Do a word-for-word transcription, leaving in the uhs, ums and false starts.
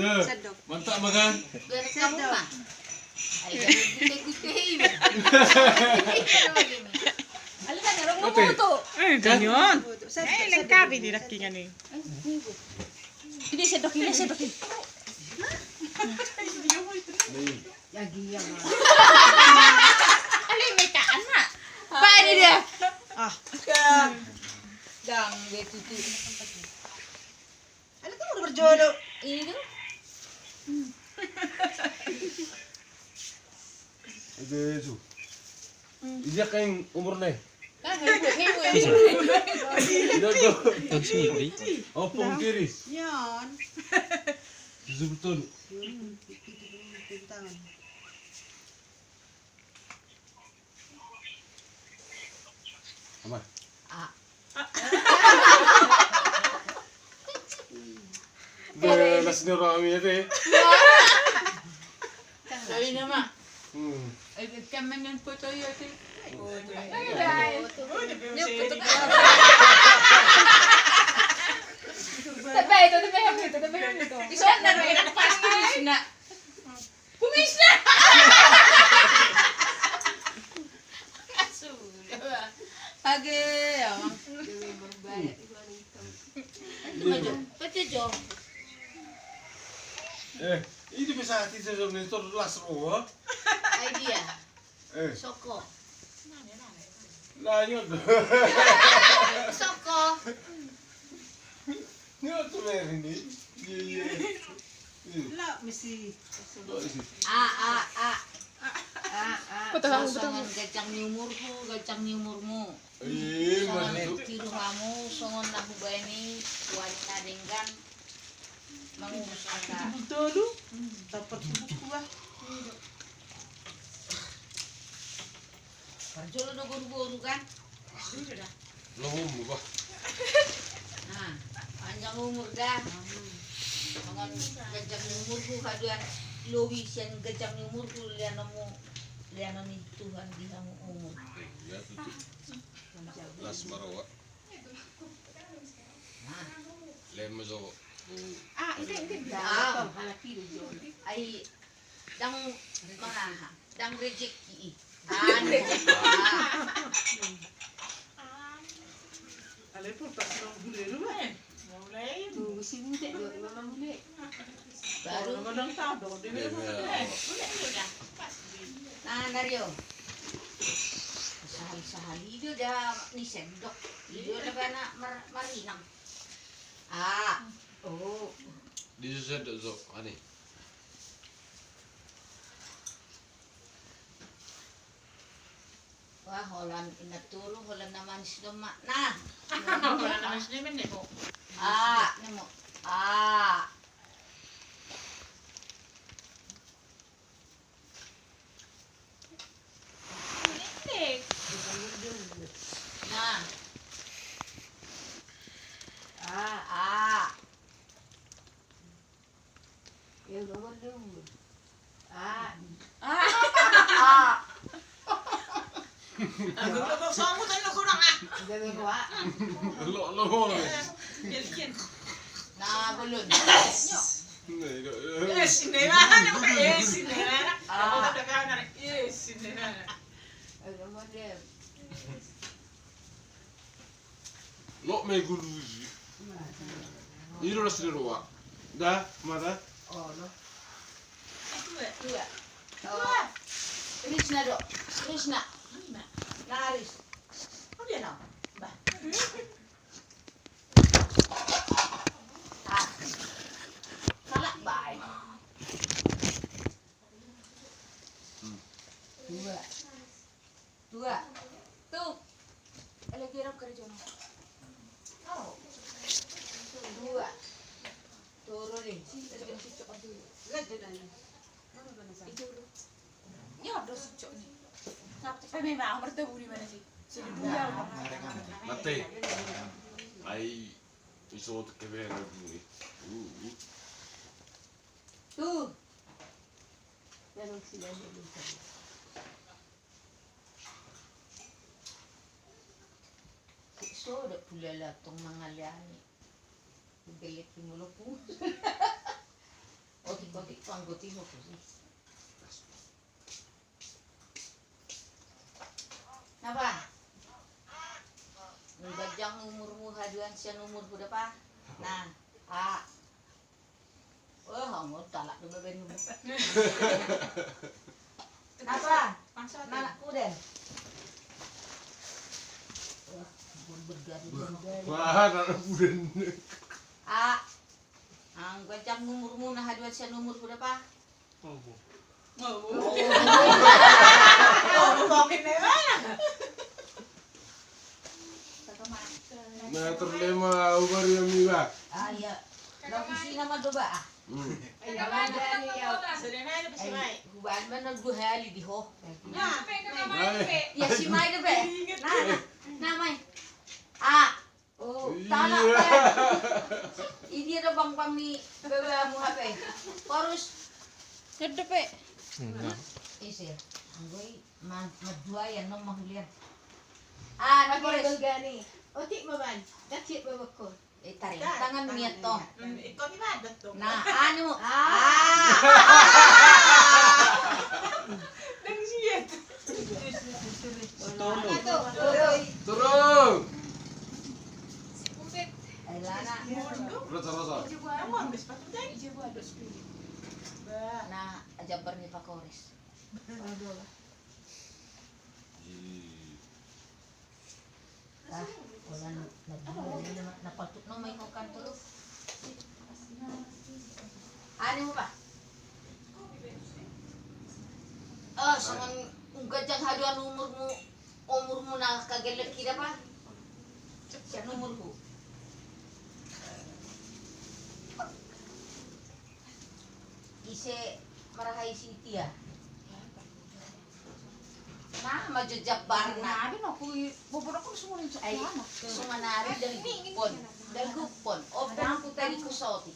Sendok. Mantap makan. Sendok. Ai, gute-gute i. Alai kan orang mau foto. Eh, jangan. Foto. Sendok, eh, lengkap sendok. Ini dagingnya nih. Ini sendok, ini sendok ini. Lagi ya, Mas. Alai mekaan, Mak. Pak, ini dia. Ah. Gang, gang, dia tutup. Anak kan udah berjodoh. Iya. Itu, itu. Iya, kayak umurnya. Kan, ibu, ibu, ibu. Iya, tuh. Tahu sendiri. Oh, pungkiri. Yan. Tujuh betul. Hmm, itu, itu, itu, itu, tangan. Apa? A. Be, las ni orang kami ya, Teh. Sorry nama. Hmm. Eh, kan main foto ya, Teh. Oh, iya. Iya, foto. Tapi itu, tapi itu, tapi itu. Di sana, di sana, pasti di sana. Kumisna. Age, ya. Pete jo. Eh, ini bisa hati sesuatu itu las roh. Idea. Eh. Soko. Lah, iya. Soko. Ini waktu bayar ini. Iya, iya. Iya. Lah, mesti. Lo isi. A, a, a. A, a. Betul, so, betul. Songon ganjang ni umurku, ganjang ni umurmu. Iya, songon maksud tu. Tiru hamu, songon na hubaen i, wali na denggan. Mangurus angka. Tolu. Dapat buku, ah. Parjolo do boru-boru kan? Lomo bah. Nah, panjang umur dah. Songon ganjang ni umurku haduan, lobi sian ganjang ni umurku, leanonmu, leanon ni Tuhan di hamu umur. Iya, tutu. Las maroa. Nah. Lem jo. Ah, ini, ini. Ah. Ai, ndang mangaha, ndang rejeki i. Anu. Alai pur pas nang gule lu, eh. Mulai. Tuh, si gule, dua, dua nang gule. Baru. Nang tado, dia bilang sama dia. Nah, Dario. Sahali-sahali dia, dia ni sendok. Dia ada kena mar-, marinang. Ah, oh. Di sendok, so, ani. Wah, holan inna turu, holan na manis do ma. Nah. Holan na manis do ma, nemo. Ah, nemo. Ah. Nah. Ah, ah. Iya, nomor dua. Ah. Ah. Ah. Aku udah bawa samu tadi lo kurang, ah. Udah bawa. Lo, lo, lo. Nah, belum. Nah, itu, eh. Eh, sini mana? Eh, sini mana? Ah. Kamu tak ada kawan, eh, sini mana? Eh, nomor dia. Lo me gulu i. Iro las ni roa. Da, mata. Ono. Dua, dua. Dua. Risna do. Risna. Naris. Apa dia no? Bah. Ah. Kalak bae. Dua. Dua. Tuh. Lagi rap kerja no. Oh. Dua. Turu deh. Itu. Ya, ada sicok nih. Nah, tapi memang merta budi mana sih? Sudah dua. Mate. Ai, iso tu kebe na budi. Uh, uh. Tuh. Memang sih dah. So, dak pula lah tong mangalani. Belek mulu pun. Anggo tiho tu si. Napa? Ganjang umurmu haduan sian umurhu da, Pa. Nah, A. Oh, hamu talak do babenmu. Napa? Maksudnya? Nang puden. Wah, anak puden. A. Anggo ganjang umurmu na haduan sian umurhu da, Pa. Obo. Obo. Obo, makin lebar. Na terlema ubar yang miba. Ah, iya. Lagu si nama doba, ah. Hmm. Ayo, mana ni, ya? Sudah mana, pasti mai. Hubaen mana dua hali di ho. Nah, mai. Ya, si mai doba. Nah, nah. Nah, mai. Ah. Oh, iya. Tanak, Bang. Idia do bang-bang ni babamu hape. Horus. Gede pe. Ise. Anggo i ma-, madua ya nom mahulian. Ah, na horus. Gani. Otik ma, Bang. Gacit babakko. Eh, tarik tangan niat to. Hmm, ikon ni badat to. Nah, anu. Ah. Ah. Dang siat. Tolong. Tolong. Rasa, rasa. Nah, jambar ni Pak Koris. Ah, holan na, na paltuk nama i ho kan tu. Ani mo, Pak. Oh, songon ganjang haduan umurmu, umurmu na kagellek hida, Pak. Sian umurhu. Ise marahai si Tia. Nah, maju jabar na. Abi no kui bobor aku semua ni. Ai, cakap mana? Sumanari dalgupon. Dalgupon. Opo aku tadi ku soti.